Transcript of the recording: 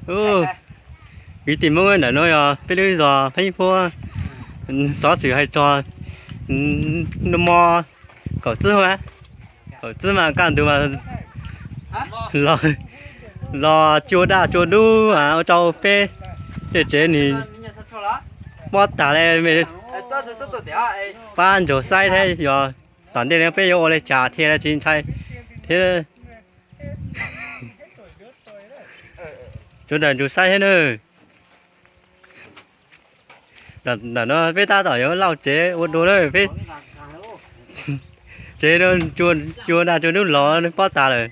Ub, kwv tij Hmoob, ntawm no yog peb lub zos Pheeb Phuab, xov xwm hais txog nag hmo kaum txib, kaum txib mas kaj ntug mas los, los cua daj cua dub ua rau peb tej tsev nws pob tag li. Pab ntsuag saib thiab, yog tom ntej no peb yuav ua li cas thiaj li tsis ntshai thiab. Sawv daws ntsuag saib thiab na. Ntawm no peb tab tom yuav lauj tsev ua dua lawm peb. Tsev no cua daj cua dub los pob tag lawm.